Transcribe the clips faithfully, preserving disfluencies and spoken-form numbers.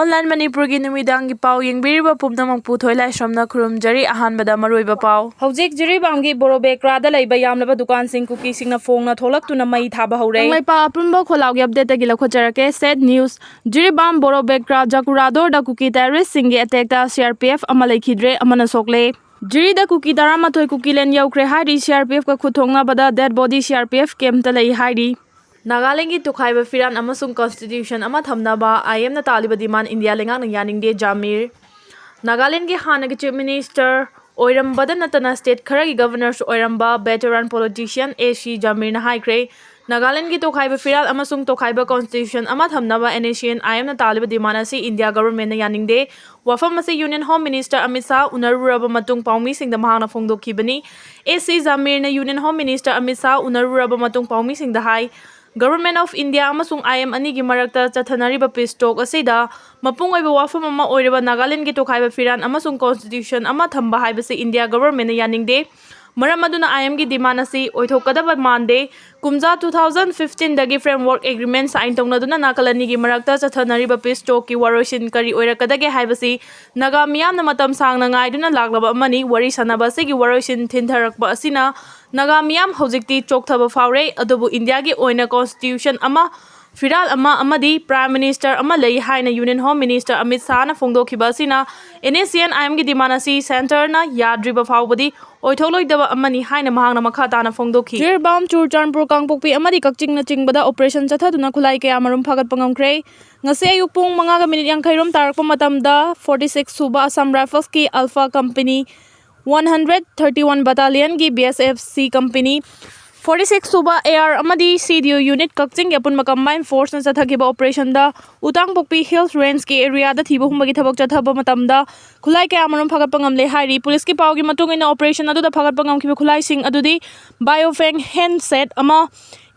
Online ꯃꯅꯤꯄꯨꯔꯒꯤ ꯅꯨꯃꯤꯗꯥꯡꯒꯤ ꯄꯥꯎ ꯌꯦꯡꯕꯤꯔꯤꯕ ꯄꯨꯝꯅꯃꯛꯄꯨ ꯊꯣꯏꯂꯥꯏꯁ꯭ꯔꯝꯅ ꯈꯨꯔꯨꯝꯖꯔꯤ꯫ ꯑꯍꯥꯟꯕꯗ ꯃꯔꯨꯑꯣꯏꯕ ꯄꯥꯎ꯫ ꯍꯧꯖꯤꯛ ꯖꯤꯔꯤꯕꯥꯝꯒꯤ ꯕꯣꯔꯣꯕꯦꯀ꯭ꯔꯥꯗ ꯂꯩꯕ ꯌꯥꯝꯂꯕ ꯗꯨꯀꯥꯟꯁꯤꯡ ꯀꯨꯀꯤꯁꯤꯡꯅ ꯐꯣꯡꯅ ꯊꯣꯛꯂꯛꯇꯨꯅ ꯃꯩ ꯊꯥꯕ ꯍꯧꯔꯦ꯫ ꯀꯪꯂꯩꯄꯥꯛ ꯑꯄꯨꯟꯕ ꯈꯣꯜꯂꯥꯎꯒꯤ ꯑꯞꯗꯦꯠꯇꯒꯤ ꯂꯧꯈꯠꯆꯔꯛꯀꯦ꯫ ꯁꯦꯠ ꯅ꯭ꯌꯨꯁ꯫ ꯖꯤꯔꯤꯕꯥꯝ ꯕꯣꯔꯣꯕꯦꯀ꯭ꯔꯥ ꯖꯀꯨꯔꯥꯗꯣꯔꯗ ꯀꯨꯀꯤ ꯇꯦꯔꯣꯔꯤꯁ꯭ꯠꯁꯤꯡꯒꯤ ꯑꯦꯇꯦꯛꯇ ꯁꯤ ꯑꯥꯔ ꯄꯤ ꯑꯦꯐ ꯑꯃ ꯂꯩꯈꯤꯗ꯭ꯔꯦ, ꯑꯃꯅ ꯁꯣꯛꯂꯦ꯫ ꯖꯤꯔꯤꯗ ꯀꯨꯀꯤ ꯇꯔꯥꯃꯥꯊꯣꯏ ꯀꯨꯀꯤꯂꯦꯟ ꯌꯧꯈ꯭ꯔꯦ ꯍꯥꯏꯔꯤ꯫ ꯁꯤ ꯑꯥꯔ ꯄꯤ ꯑꯦꯐꯀ ꯈꯨꯠ ꯊꯣꯛꯅꯕꯗ dead body C R P F ꯀꯦꯝꯞꯇ ꯂꯩ ꯍꯥꯏꯔꯤ꯫ ꯅꯥꯒꯥꯂꯦꯟꯒꯤ ꯇꯣꯈꯥꯏꯕ ꯐꯤꯔꯥꯜ ꯑꯃꯁꯨꯡ ꯀꯟꯁꯇꯤꯇ꯭ꯌꯨꯁꯟ ꯑꯃ ꯊꯝꯅꯕ ꯑꯥꯏ ꯑꯦꯝꯅ ꯇꯥꯜꯂꯤꯕ ꯗꯤꯃꯥꯟ ꯏꯟꯗꯤꯌꯥ ꯂꯩꯉꯥꯛꯅ ꯌꯥꯅꯤꯡꯗꯦ, ꯖꯥꯃꯤꯔ꯫ ꯅꯥꯒꯥꯂꯦꯟꯒꯤ ꯍꯥꯟꯅꯒꯤ ꯆꯤꯐ ꯃꯤꯅꯤꯁꯇꯔ ꯑꯣꯏꯔꯝꯕꯗ ꯅꯠꯇꯅ ꯁ꯭ꯇꯦꯠ ꯈꯔꯒꯤ ꯒꯚꯔꯅꯔꯁꯨ ꯑꯣꯏꯔꯝꯕ ꯚꯦꯇꯔꯥꯟ ꯄꯣꯂꯤꯇꯤꯁꯤꯌꯟ ꯑꯦ ꯁꯤ ꯖꯥꯃꯤꯔꯅ ꯍꯥꯏꯈ꯭ꯔꯦ, ꯅꯥꯒꯥꯂꯦꯟꯒꯤ ꯇꯣꯈꯥꯏꯕ ꯐꯤꯔꯥꯜ ꯑꯃꯁꯨꯡ ꯇꯣꯈꯥꯏꯕ ꯀꯟꯁꯇꯤꯇ꯭ꯌꯨꯁꯟ ꯑꯃ ꯊꯝꯅꯕ ꯑꯦꯟ ꯑꯦꯁ ꯁꯤ ꯑꯦꯟ ꯑꯥꯏ ꯑꯦꯝꯅ ꯇꯥꯜꯂꯤꯕ ꯗꯤꯃꯥꯟ ꯑꯁꯤ ꯏꯟꯗꯤꯌꯥ ꯒꯚꯔꯟꯃꯦꯟꯠꯅ ꯌꯥꯅꯤꯡꯗꯦ꯫ ꯋꯥꯐꯝ ꯑꯁꯤ union home minister Amit Shah ꯎꯅꯔꯨꯔꯕ ꯃꯇꯨꯡ ꯄꯥꯎꯃꯤꯁꯤꯡꯗ ꯃꯍꯥꯛꯅ ꯐꯣꯡꯗꯣꯛꯈꯤꯕꯅꯤ꯫ ꯑꯦ ꯁꯤ ꯖꯥꯃꯤꯔꯅ union home minister Amit Shah ꯎꯅꯔꯨꯔꯕ ꯃꯇꯨꯡ ꯄꯥꯎꯃꯤꯁꯤꯡꯗ ꯍꯥꯏ, ꯒꯚꯔꯟꯃꯦꯟꯠ ꯑꯣꯐ ꯏꯟꯗꯤꯌꯥ ꯑꯃꯁꯨꯡ ꯑꯥꯏ ꯑꯦꯝ ꯑꯅꯤꯒꯤ ꯃꯔꯛꯇ ꯆꯠꯊꯅꯔꯤꯕ ꯄꯤꯁ ꯇꯣꯛ ꯑꯁꯤꯗ ꯃꯄꯨꯡ ꯑꯣꯏꯕ ꯋꯥꯐꯝ ꯑꯃ ꯑꯣꯏꯔꯤꯕ ꯅꯥꯒꯥꯂꯦꯟꯒꯤ ꯇꯣꯈꯥꯏꯕ ꯐꯤꯔꯥꯜ ꯑꯃꯁꯨꯡ ꯀꯟꯁꯇꯤꯇ꯭ꯌꯨꯁꯟ ꯑꯃ ꯊꯝꯕ ꯍꯥꯏꯕꯁꯤ ꯏꯟꯗꯤꯌꯥ ꯒꯚꯔꯟꯃꯦꯟꯠꯅ ꯌꯥꯅꯤꯡꯗꯦ꯫ ꯃꯔꯝ ꯑꯗꯨꯅ ꯑꯥꯏ ꯑꯦꯝꯒꯤ ꯗꯤꯃꯥꯟ ꯑꯁꯤ ꯑꯣꯏꯊꯣꯛꯀꯗꯕ ꯃꯥꯟꯗꯦ꯫ ꯀꯨꯝꯖꯥ ꯇꯨ ꯊꯥꯎꯖꯟ ꯐꯤꯐꯇꯤꯟꯗꯒꯤ ꯐ꯭ꯔꯦꯝꯋꯥꯔꯛ ꯑꯦꯒ꯭ꯔꯤꯃꯦꯟꯠ ꯁꯥꯏꯟ ꯇꯧꯅꯗꯨꯅ ꯅꯥꯒꯥꯂꯦꯟꯒꯤ ꯃꯔꯛꯇ ꯆꯠꯊꯅꯔꯤꯕ ꯄꯤꯁ ꯇꯣꯛꯀꯤ ꯋꯥꯔꯣꯏꯁꯤꯟ ꯀꯔꯤ ꯑꯣꯏꯔꯛꯀꯗꯒꯦ ꯍꯥꯏꯕꯁꯤ ꯅꯥꯒꯥ ꯃꯤꯌꯥꯝꯅ ꯃꯇꯝ ꯁꯥꯡꯅ ꯉꯥꯏꯗꯨꯅ ꯂꯥꯛꯂꯕ ꯑꯃꯅꯤ꯫ ꯋꯥꯔꯤ ꯁꯥꯟꯅꯕ ꯑꯁꯤꯒꯤ ꯋꯥꯔꯣꯏꯁꯤꯟ ꯊꯤꯟꯊꯔꯛꯄ ꯑꯁꯤꯅ ꯅꯥꯒꯥ ꯃꯤꯌꯥꯝ ꯍꯧꯖꯤꯛꯇꯤ ꯆꯣꯛꯊꯕ ꯐꯥꯎꯔꯦ꯫ ꯑꯗꯨꯕꯨ ꯏꯟꯗꯤꯌꯥꯒꯤ ꯑꯣꯏꯅ ꯀꯟꯁꯇꯤꯇ꯭ꯌꯨꯁꯟ ꯑꯃ, ꯐꯤꯔꯥꯜ ꯑꯃ ꯑꯃꯗꯤ ꯄ꯭ꯔꯥꯏꯝ ꯃꯤꯅꯤꯁꯇꯔ ꯑꯃ ꯂꯩ ꯍꯥꯏꯅ ꯌꯨꯅꯤꯌꯟ ꯍꯣꯝ ꯃꯤꯅꯤꯁꯇꯔ ꯑꯃꯤꯠ ꯁꯥꯍꯅ ꯐꯣꯡꯗꯣꯛꯈꯤꯕ ꯑꯁꯤꯅ ꯑꯦꯟ ꯑꯦꯁ ꯁꯤ ꯑꯦꯟ ꯑꯥꯏ ꯑꯦꯝꯒꯤ ꯗꯤꯃꯥꯟ ꯑꯁꯤ ꯁꯦꯟꯇꯔꯅ ꯌꯥꯗ꯭ꯔꯤꯕ ꯐꯥꯎꯕꯗꯤ ꯑꯣꯏꯊꯣꯛꯂꯣꯏꯗꯕ ꯑꯃꯅꯤ ꯍꯥꯏꯅ ꯃꯍꯥꯛꯅ ꯃꯈꯥ ꯇꯥꯅ ꯐꯣꯡꯗꯣꯛꯈꯤ꯫ ꯖꯤꯔꯤꯕꯥꯝ, ꯆꯨꯔꯆꯥꯟꯄꯨꯔ, ꯀꯥꯡꯄꯣꯛꯄꯤ ꯑꯃꯗꯤ ꯀꯛꯆꯤꯡꯅꯆꯤꯡꯕꯗ ꯑꯣꯄꯔꯦꯁꯟ ꯆꯠꯊꯗꯨꯅ ꯈꯨꯠꯂꯥꯏ ꯀꯌꯥ ꯃꯔꯨꯝ ꯐꯥꯒꯠꯄ ꯉꯝꯈ꯭ꯔꯦ꯫ ꯉꯁꯤ ꯑꯌꯨꯛ ꯄꯨꯡ ꯃꯉꯥꯒ ꯃꯤꯅꯤꯠ ꯌꯥꯡꯈꯩ ꯔꯣꯝ ꯇꯥꯔꯛꯄ ꯃꯇꯝꯗ ꯐꯣꯔꯇꯤ ꯁꯤꯛꯁ ꯁꯨꯕ ꯑꯁꯥꯝ ꯔꯥꯏꯐꯜꯁꯀꯤ alpha company one hundred thirty one ꯕꯠꯇꯥꯂꯤꯌꯟꯒꯤ B S F C company, forty six ꯁꯨꯕ ꯑꯦ ꯑꯥꯔ ꯑꯃꯗꯤ ꯁꯤ ꯗꯤ ꯌꯨ ꯌꯨꯅꯤꯠ ꯀꯛꯆꯤꯡꯒꯤ ꯑꯄꯨꯟꯕ ꯀꯝꯕꯥꯏꯟ ꯐꯣꯔꯁꯅ ꯆꯠꯊꯈꯤꯕ ꯑꯣꯄꯔꯦꯁꯟꯗ ꯎꯇꯥꯡꯄꯣꯛꯄꯤ ꯍꯤꯜꯁ ꯔꯦꯟꯖꯀꯤ ꯑꯦꯔꯤꯌꯥꯗ ꯊꯤꯕ ꯍꯨꯝꯕꯒꯤ ꯊꯕꯛ ꯆꯠꯊꯕ ꯃꯇꯝꯗ ꯈꯨꯠꯂꯥꯏ ꯀꯌꯥ ꯃꯔꯨꯝ ꯐꯥꯒꯠꯄ ꯉꯝꯂꯦ ꯍꯥꯏꯔꯤ꯫ ꯄꯨꯂꯤꯁꯀꯤ ꯄꯥꯎꯒꯤ ꯃꯇꯨꯡ ꯏꯟꯅ, ꯑꯣꯄꯔꯦꯁꯟ ꯑꯗꯨꯗ ꯐꯥꯒꯠꯄ ꯉꯝꯈꯤꯕ ꯈꯨꯠꯂꯥꯏꯁꯤꯡ ꯑꯗꯨꯗꯤ ꯕꯥꯏꯑꯣꯐꯦꯡ ꯍꯦꯟ ꯁꯦꯠ ꯑꯃ,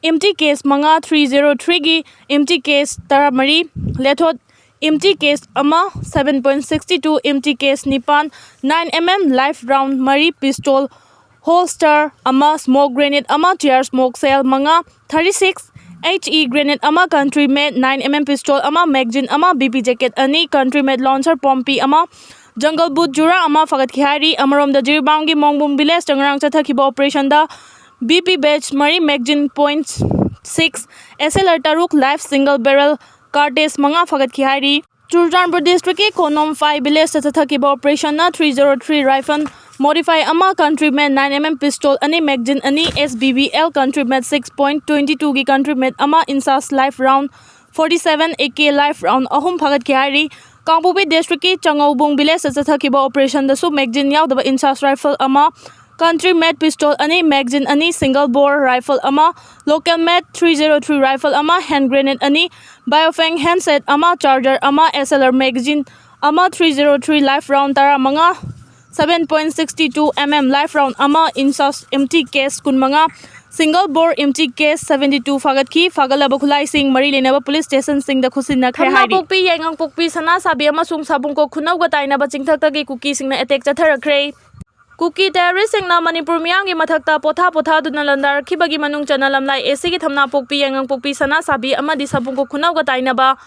ꯑꯦꯝ ꯇꯤ ꯀꯦꯁ ꯃꯉꯥ, ꯊ꯭ꯔꯤ ꯖꯦꯔꯣ ꯊ꯭ꯔꯤꯒꯤ ꯑꯦꯝ ꯇꯤ ꯀꯦꯁ ꯇꯔꯥꯃꯔꯤ, ꯂꯦꯊꯣꯠ ꯑꯦꯝ ꯇꯤ ꯀꯦꯁ ꯑꯃ, seven point sixty two empty case ꯅꯤꯄꯥꯟ, nine M M live round ꯃꯔꯤ, ꯄꯤꯁꯇꯣꯜ ꯍꯣꯜꯁꯇꯔ ꯑꯃ, ꯁ꯭ꯃꯣꯛ ꯒ꯭ꯔꯦꯅꯦꯗ ꯑꯃ, ꯇꯤꯌꯥꯔ ꯁ꯭ꯃꯣꯛ ꯁꯦꯜ ꯃꯉꯥ, thirty six H E grenade ꯑꯃ, country made nine M M pistol ꯑꯃ, magazine ꯑꯃ, B P jacket ꯑꯅꯤ, country made ꯂꯥꯎꯟꯆꯔ Pompey ꯑꯃ, ꯖꯪꯒꯜ ꯕꯨꯠ ꯖꯨꯔꯥ ꯑꯃ ꯐꯒꯠꯈꯤ ꯍꯥꯏꯔꯤ꯫ ꯑꯃꯔꯣꯝꯗ, ꯖꯤꯔꯤꯕꯥꯝꯒꯤ ꯃꯣꯡꯕꯨꯡ ꯚꯤꯂꯦꯖꯇ ꯉꯔꯥꯡ ꯆꯠꯊꯈꯤꯕ ꯑꯣꯄꯔꯦꯁꯟꯗ ꯕꯤ ꯄꯤ ꯕꯦꯆ ꯃꯔꯤ, magazine point six, S L R ꯇꯔꯨꯛ, ꯂꯥꯏꯐ ꯁꯤꯡꯒꯜ ꯕꯦꯔꯦꯜ ꯀꯥꯔꯇꯦꯖ ꯃꯉꯥ ꯐꯒꯠꯈꯤ ꯍꯥꯏꯔꯤ꯫ ꯆꯨꯔꯆꯥꯟꯄꯨꯔ ꯗꯤꯁꯇ꯭ꯔꯤꯛꯀꯤ ꯈꯣꯅꯣꯝꯐꯥꯏ ꯚꯤꯂꯦꯖꯇ ꯆꯠꯊꯈꯤꯕ ꯑꯣꯄꯔꯦꯁꯟꯅ three zero three rifle modify ꯑꯃ, country made nine M M pistol ꯑꯅꯤ, ꯃꯦꯒꯖꯤꯟ ꯑꯅꯤ, S B B L country made six point twenty ꯇꯨꯒꯤ ꯀꯟꯇ꯭ꯔꯤ ꯃꯦꯗ ꯑꯃ, in charge live round forty seven, A K live round ꯑꯍꯨꯝ ꯐꯒꯠꯈꯤ ꯍꯥꯏꯔꯤ꯫ ꯀꯥꯡꯄꯣꯛꯄꯤ ꯗꯤꯁꯇ꯭ꯔꯤꯛꯀꯤ ꯆꯉꯧꯕꯨꯡ ꯚꯤꯂꯦꯖꯇ ꯆꯠꯊꯈꯤꯕ ꯑꯣꯄꯔꯦꯁꯟꯗꯁꯨ ꯃꯦꯒꯖꯤꯟ ꯌꯥꯎꯗꯕ ꯏꯟꯆꯥꯔꯖ ꯔꯥꯏꯐꯜ ꯑꯃ, ꯀꯟꯇ꯭ꯔꯤ ꯃꯦꯗ ꯄꯤꯁꯇꯣꯜ ꯑꯅꯤ, ꯃꯦꯒꯖꯤꯟ ꯑꯅꯤ, ꯁꯤꯡꯒꯜ ꯕꯣꯔ ꯔꯥꯏꯐꯜ ꯑꯃ, local made three zero three rifle ꯑꯃ, ꯍꯦꯟ ꯒ꯭ꯔꯦꯅꯦꯗ ꯑꯅꯤ, ꯕꯥꯏꯑꯣꯐꯦꯡ ꯍꯦꯟꯁꯦꯠ ꯑꯃ, ꯆꯥꯔꯖꯔ ꯑꯃ, ꯑꯦꯁ ꯑꯦꯜ ꯑꯥꯔ ꯃꯦꯒꯖꯤꯟ ꯑꯃ, three zero three live round ꯇꯔꯥꯃꯉꯥ, seven point sixty two M M live round ꯑꯃ, in charge empty case ꯀꯨꯟꯃꯉꯥ, single bore empty case seventy two ꯐꯥꯒꯠꯈꯤ꯫ ꯐꯥꯒꯠꯂꯕ ꯈꯨꯠꯂꯥꯏꯁꯤꯡ ꯃꯔꯤ ꯂꯩꯅꯕ ꯄꯨꯂꯤꯁ ꯁ꯭ꯇꯦꯁꯟꯁꯤꯡꯗ ꯈꯨꯠꯁꯤꯟꯅꯈ꯭ꯔꯦ ꯍꯥꯏꯔꯤ꯫ ꯈꯝꯅꯥꯄꯣꯛꯄꯤ, ꯌꯥꯏꯉꯪꯄꯣꯛꯄꯤ, ꯁꯅꯥꯁꯥꯕꯤ ꯑꯃꯁꯨꯡ ꯁꯥꯕꯨꯡꯀꯣꯛ ꯈꯨꯅꯧꯒ ꯇꯥꯏꯅꯕ ꯆꯤꯡꯊꯛꯇꯒꯤ ꯀꯨꯀꯤꯁꯤꯡꯅ ꯑꯦꯇꯦꯛ ꯆꯠꯊꯔꯛꯈ꯭ꯔꯦ꯫ ꯀꯨꯀꯤ ꯇꯦꯔꯣꯔꯤꯁꯁꯤꯡꯅ ꯃꯅꯤꯄꯨꯔ ꯃꯤꯌꯥꯝꯒꯤ ꯃꯊꯛꯇ ꯄꯣꯊꯥ ꯄꯣꯊꯥꯗꯨꯅ ꯂꯥꯟꯗꯥꯔꯛꯈꯤꯕꯒꯤ ꯃꯅꯨꯡ ꯆꯟꯅ ꯂꯝꯂꯥꯏ ꯑꯦꯁꯤꯒꯤ ꯊꯝꯅꯥꯄꯣꯛꯄꯤ, ꯌꯥꯏꯉꯪꯄꯣꯛꯄꯤ, ꯁꯅꯥꯁꯥꯕꯤ ꯑꯃꯗꯤ ꯁꯥꯕꯨꯡꯀꯣꯛ ꯈꯨꯅꯧꯒ ꯇꯥꯏꯅꯕ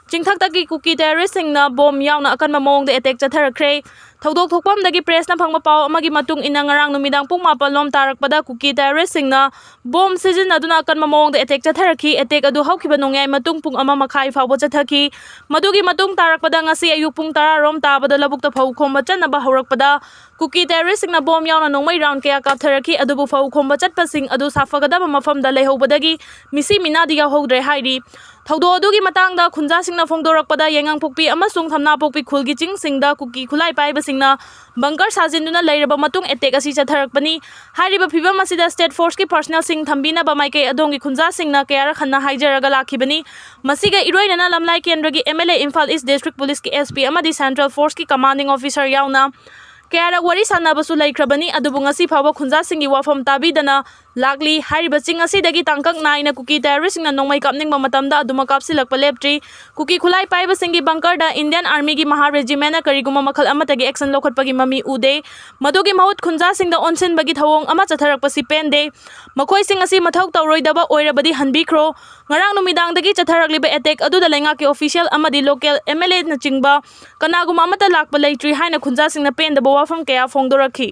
ꯆꯤꯡꯊꯛꯇꯒꯤ ꯀꯨꯀꯤ ꯇꯦꯔꯣꯔꯤꯁꯁꯤꯡꯅ ꯕꯣꯝ ꯌꯥꯎꯅ ꯑꯀꯟꯕ ꯃꯑꯣꯡꯗ ꯑꯦꯇꯦꯛ ꯆꯠꯊꯔꯛꯈ꯭ꯔꯦ꯫ ꯊꯧꯗꯣꯛ ꯊꯣꯛꯐꯝꯗꯒꯤ ꯄ꯭ꯔꯦꯁꯅ ꯐꯪꯕ ꯄꯥꯎ ꯑꯃꯒꯤ ꯃꯇꯨꯡ ꯏꯟꯅ, ꯉꯔꯥꯡ ꯅꯨꯃꯤꯗꯥꯡ ꯄꯨꯡ ꯃꯥꯄꯜ ꯂꯣꯝ ꯇꯥꯔꯛꯄꯗ ꯀꯨꯀꯤ ꯇꯦꯔꯣꯔꯤꯁꯁꯤꯡꯅ ꯕꯣꯝ ꯁꯤꯖꯤꯟꯅꯗꯨꯅ ꯑꯀꯟꯕ ꯃꯑꯣꯡꯗ ꯑꯦꯇꯦꯛ ꯆꯠꯊꯔꯛꯈꯤ꯫ ꯑꯦꯇꯦꯛ ꯑꯗꯨ ꯍꯧꯈꯤꯕ ꯅꯣꯡꯌꯥꯏ ꯃꯇꯨꯡ ꯄꯨꯡ ꯑꯃ ꯃꯈꯥꯏ ꯐꯥꯎꯕ ꯆꯠꯊꯈꯤ꯫ ꯃꯗꯨꯒꯤ ꯃꯇꯨꯡ ꯇꯥꯔꯛꯄꯗ ꯉꯁꯤ ꯑꯌꯨꯛ ꯄꯨꯡ ꯇꯔꯥ ꯔꯣꯝ ꯇꯥꯕꯗ ꯂꯧꯕꯨꯛꯇ ꯐꯧ ꯈꯣꯝꯕ ꯆꯠꯅꯕ ꯍꯧꯔꯛꯄꯗ ꯀꯨꯀꯤ ꯇꯦꯔꯣꯔꯤꯁꯁꯤꯡꯅ ꯕꯣꯝ ꯌꯥꯎꯅ ꯅꯣꯡꯃꯩ ꯔꯥꯎꯟ ꯀꯌꯥ ꯀꯥꯞꯊꯔꯛꯈꯤ, ꯑꯗꯨꯕꯨ ꯐꯧ ꯈꯣꯝꯕ ꯆꯠꯄꯁꯤꯡ ꯑꯗꯨ ꯁꯥꯐꯒꯗꯕ ꯃꯐꯝꯗ ꯂꯩꯍꯧꯕꯗꯒꯤ ꯃꯤꯁꯤ ꯃꯤꯅꯥꯗꯤ ꯌꯥꯎꯍꯧꯗ꯭ꯔꯦ ꯍꯥꯏꯔꯤ꯫ ꯊꯧꯗꯣꯛ ꯑꯗꯨꯒꯤ ꯃꯇꯥꯡꯗ ꯈꯨꯟꯖꯥꯁꯤꯡꯅ ꯐꯣꯡꯗꯣꯔꯛꯄꯗ, ꯌꯥꯏꯉꯪꯄꯣꯛꯄꯤ ꯑꯃꯁꯨꯡ ꯊꯝꯅꯥꯄꯣꯛꯄꯤ ꯈꯨꯜꯒꯤ ꯆꯤꯡꯁꯤꯡꯗ ꯀꯨꯀꯤ ꯈꯨꯠꯂꯥꯏ ꯄꯥꯏꯕꯁꯤꯡꯅ ꯕꯪꯀꯔ ꯁꯥꯖꯤꯟꯗꯨꯅ ꯂꯩꯔꯕ ꯃꯇꯨꯡ ꯑꯦꯇꯦꯛ ꯑꯁꯤ ꯆꯠꯊꯔꯛꯄꯅꯤ꯫ ꯍꯥꯏꯔꯤꯕ ꯐꯤꯚꯝ ꯑꯁꯤꯗ ꯁ꯭ꯇꯦꯠ ꯐꯣꯔꯁꯀꯤ ꯄꯔꯁꯅꯦꯜꯁꯤꯡ ꯊꯝꯕꯤꯅꯕ ꯃꯥꯏꯀꯩ ꯑꯗꯣꯝꯒꯤ ꯈꯨꯟꯖꯥꯁꯤꯡꯅ ꯀꯌꯥꯔꯛ ꯍꯟꯅ ꯍꯥꯏꯖꯔꯒ ꯂꯥꯛꯈꯤꯕꯅꯤ꯫ ꯃꯁꯤꯒ ꯏꯔꯣꯏꯅꯅ ꯂꯝꯂꯥꯏ ꯀꯦꯟꯗ꯭ꯔꯒꯤ M L A, Imphal east district ꯄꯨꯂꯤꯁꯀꯤ ꯑꯦꯁ ꯄꯤ ꯑꯃꯗꯤ ꯁꯦꯟꯇ꯭ꯔꯦꯜ ꯐꯣꯔꯁꯀꯤ ꯀꯃꯥꯟꯗꯤꯡ ꯑꯣꯐꯤꯁꯥꯔ ꯌꯥꯎꯅ ꯀꯌꯥꯔꯛ ꯋꯥꯔꯤ ꯁꯥꯟꯅꯕꯁꯨ ꯂꯩꯈ꯭ꯔꯕꯅꯤ, ꯑꯗꯨꯕꯨ ꯉꯁꯤ ꯐꯥꯎꯕ ꯈꯨꯟꯖꯥꯁꯤꯡꯒꯤ ꯋꯥꯐꯝ ꯇꯥꯕꯤꯗꯅ ꯂꯥꯛꯂꯤ꯫ ꯍꯥꯏꯔꯤꯕ ꯆꯤꯡ ꯑꯁꯤꯗꯒꯤ ꯇꯥꯡꯀꯛ ꯅꯥꯏꯅ ꯀꯨꯀꯤ terroristꯁꯤꯡꯅ ꯅꯣꯡꯃꯩ ꯀꯥꯞꯅꯤꯡꯕ ꯃꯇꯝꯗ ꯑꯗꯨꯃꯛ ꯀꯥꯞꯁꯤꯜꯂꯛꯄ ꯂꯦꯞꯇ꯭ꯔꯤ꯫ ꯀꯨꯀꯤ ꯈꯨꯠꯂꯥꯏ ꯄꯥꯏꯕꯁꯤꯡꯒꯤ bunkerꯗ Indian Armyꯒꯤ Mahar Regimentꯅ ꯀꯔꯤꯒꯨꯝꯕ ꯃꯈꯜ ꯑꯃꯠꯇꯒꯤ action ꯂꯧꯈꯠꯄꯒꯤ ꯃꯃꯤ ꯎꯗꯦ꯫ ꯃꯗꯨꯒꯤ ꯃꯍꯨꯠ ꯈꯨꯟꯖꯥꯁꯤꯡꯗ ꯑꯣꯟꯁꯤꯟꯕꯒꯤ ꯊꯧꯑꯣꯡ ꯑꯃ ꯆꯠꯊꯔꯛꯄꯁꯤ ꯄꯦꯟꯗꯦ꯫ ꯃꯈꯣꯏꯁꯤꯡ ꯑꯁꯤ ꯃꯊꯧ ꯇꯧꯔꯣꯏꯗꯕ ꯑꯣꯏꯔꯕꯗꯤ ꯍꯟꯕꯤꯈ꯭ꯔꯣ꯫ ꯉꯔꯥꯡ ꯅꯨꯃꯤꯗꯥꯡꯗꯒꯤ ꯆꯠꯊꯔꯛꯂꯤꯕ attack ꯑꯗꯨꯗ ꯂꯩꯉꯥꯛꯀꯤ official ꯑꯃꯗꯤ local MLAꯅꯆꯤꯡꯕ ꯀꯅꯥꯒꯨꯝꯕ ꯑꯃꯠꯇ ꯂꯥꯛꯄ ꯂꯩꯇ꯭ꯔꯤ ꯍꯥꯏꯅ ꯈꯨꯟꯖꯥꯁꯤꯡꯅ ꯄꯦꯟꯗꯕ ꯋꯥꯐꯝ ꯀꯌꯥ ꯐꯣꯡꯗꯣꯔꯛꯈꯤ꯫